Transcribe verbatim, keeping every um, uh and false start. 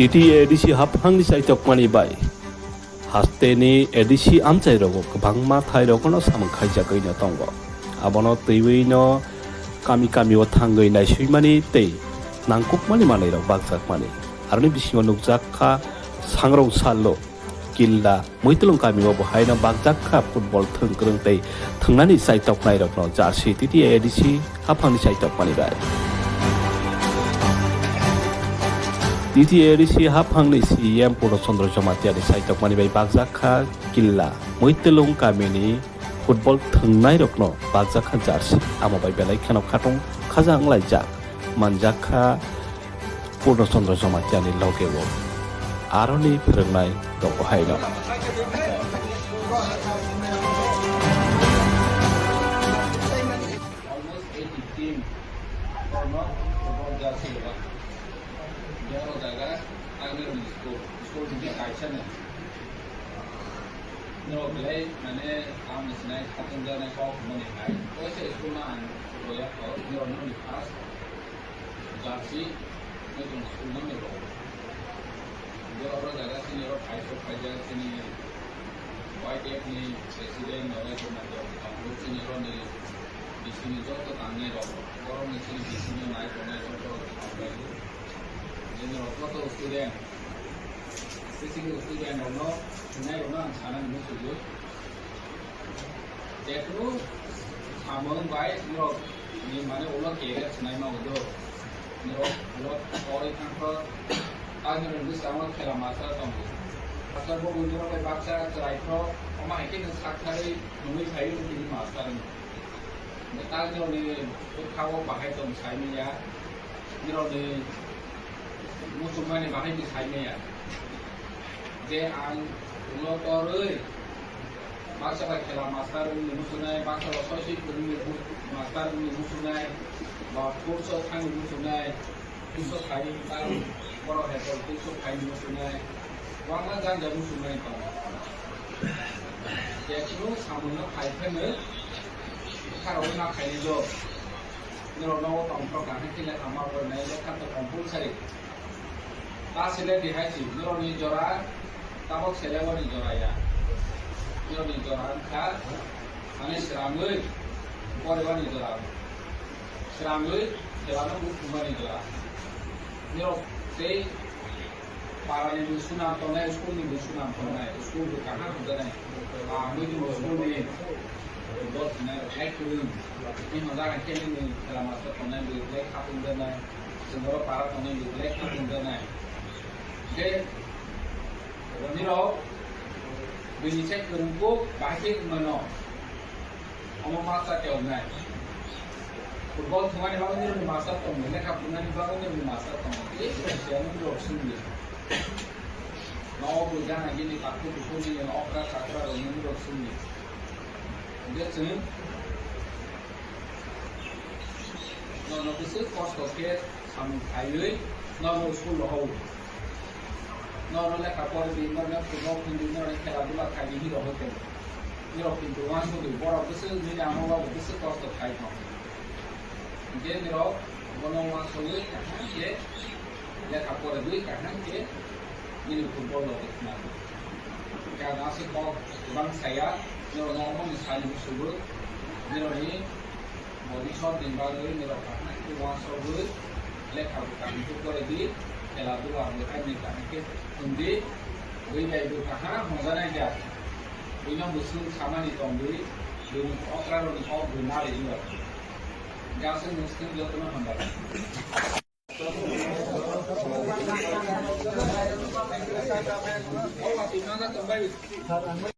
T T A D C haphangni chaitokmani bai hasteni A D C amchairogo kwbangma thairokno samung khaijagwino tongo. Abono twiwino kami kamio thangwi naisuimani tei nangkukmani manwirok bakjakmani. Aroni bisingo nukjak kha Sangrong Sallo, Killa, Muitulung kamio bo haino bakjak kha football thwng kwrwng tei thwngnani chaitoknairokno jersey T T A D C haphangni chaitokmani bai. T T A D C haphangni C E M Purno Chandra Jamatia ni chaitokmani bai bakjak kha Killa, Muitulung kamini football thwngnairokno bakjak kha jersey. Amo bai belai kheno khatong khaja wnglaijak manjak kha Purno Chandra Jamatia ni loge o aroni phwrwngnai tongo haino. Almost eighty team. Borok football jersey rwjak. Borok jaga Agni school, school ni kaisa ni. Norok belai mane ang sinai khatung janai kok mani hai. Oise school no ang roya ko, norok no ni first jersey, ni tong school no ni rogo. Borok jaga sini rok khai sok khai jaga sini. Y T F ni president Nolai Kumar Deb, ang sini rok ni D C ni joto tangnai rok, borok ni sini D C ni nai tongnai rok borok ni tangnai rok. Jeni rok joto student, specially student rok no, sinai rok no ang sana ni musugo. Jekunu samung bai norok ni mane ulo career sinai ma ulo. Norok ulo oi thangkho. Tang norok bwskango khela master tongo. Master bo norok bai baksa chwrai kho. Omo hai khe nwng sak thari nungwi phai wng tini master ni. Tang norok ni bwkha o bahai tong sai manya. Norok ni muchungmani bahai ni sai manya. Je ang ulo torwi baksa bai khela master wngwi muchungnai, baksa bai soisoi kwrwngwi mu-, master wngwi muchungnai, ba course o thangwi muchungnai, course o khaini tang borok hai politics o khaini muchungnai, kwbangma janja muchungnai tongo. Jekunu samungno phai phano bwkharogwi ma khainai do. Norok nogo tongthok kaham khe lekha ma porinai lekha to compulsory. Ta sele di hai si, norokni jora, tabok sele boni jora ya. Norokni jora wngkha, ani srangwi, poribarni jora. Srangwi, khelano bukhumani jora. Norok tei parani bo sunam tongnai, school ni bo sunam tongnai, school bo kaham hwnjanai. Ah, mui bo school ni, bo sinai rok hai kwrwng. Ni hwnjak hai khe nini khela master tongnai bo, belai kha tongjanai. Chwng oro para tongnai bo belai kha tongjanai. Hwnkhe, nirok bini se kwrwng kuk bahai khe wng mano. Omo ma cha khe wngnai. Football thwngmani bagwi nirokni master tongo, lekha phunani bagwi nirokni master tongo. Tei rok se nirok swngo. Nogo bo gana gini takhuk bukhuk ni okra chakra rok nirok swngo. Hwnkhe chwng nono bwswk kosto khe samung khaiwi nono school rohor. Nono lekha pordi, nono football phunudi, nono khela dula khaidi hinwi rohor tong. Nirok kintu uansugwi borok bwswk nini amo babu bwswk kosto khai tong. Hwnkhe nirok bono uansugwi kaham khe lekha porigwi kaham khe nini football rok khna. Karon aswk kok kwbang saya, norokno omo ni sani musugo, norokni body shot ni bagwi norok kaham khe uansugwi lekha bo kaham khe porigwi, khela dula bo aini kaham khe thwngdi, bui bai bo kaham hwnjanai jak, buino bo swng samani tongdi, buini okra rokni kok bo narwgwi rok. Gaswk mwswk jotono hambai.